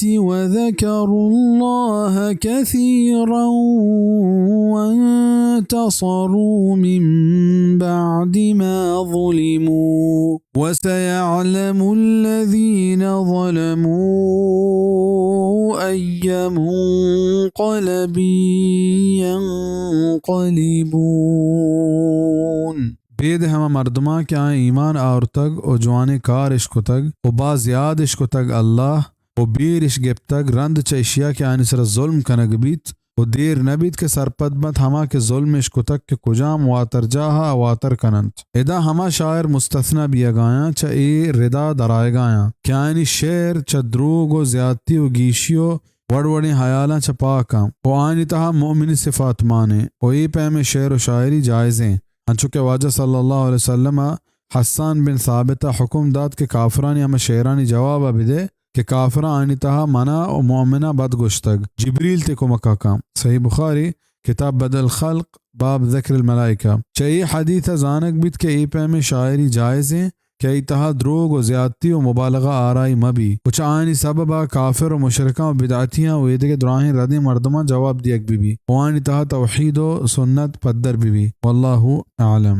وذكروا الله كثيرا وانتصروا من بعد ما ظلموا وسيعلم الذين ظلموا أي منقلب ينقلبون۔ بید ہما مردماں کہ آیاں ایمان آورتگ و جوانیں کار اش کتگ و باز یاد اش کتگ اللہ و بیر اش گپتگ، رند چہ اشیا کہ آیانی سرا ظلم کنگ بیت و دیر نہ بیت کہ سرپد بنت ہما کہ ظلم اش کتگ کہ کجام واترجاہ ء واتر کننت۔ ادا ہما شاعر مستثنی بیگایاں، چہ اے ردا درآیگایاں کہ آیانی شعر چہ دروگ و زیادتی و گیشی و وڑ وڑیں ہیالاں چہ پاک آں و آیانی تہا مؤمنی صفات مانیں و اے پیمیں شعر و شاعری جائزیں، انچو کہ واجہ صلی اللہ علیہ وسلم ء حسان بن ثابت ء حکم دات کہ کافرانی ہما شعرانی جواب ء بدے کہ کافراں آیانی تہا منا و مؤمناں بد گوشتگ، جبریل تئی کمک ء کن۔ صحیح بخاری، کتاب بدء الخلق، باب ذکر الملائکہ۔ چہ اے حدیث ء زانگ بیت کہ اے پیمیں شاعری جائزیں کہ آئی تہا دروگ و زیادتی و مبالغہ آرائی مہ بی و چہ آیانی سبب ء کافر و مشرکاں و بدعتیاں و ایدگہ دراہیں ردیں مردماں جواب دیگ بہ بی و آیانی تہا توحید و سنت پدر بہ بی۔ واللہ اعلم۔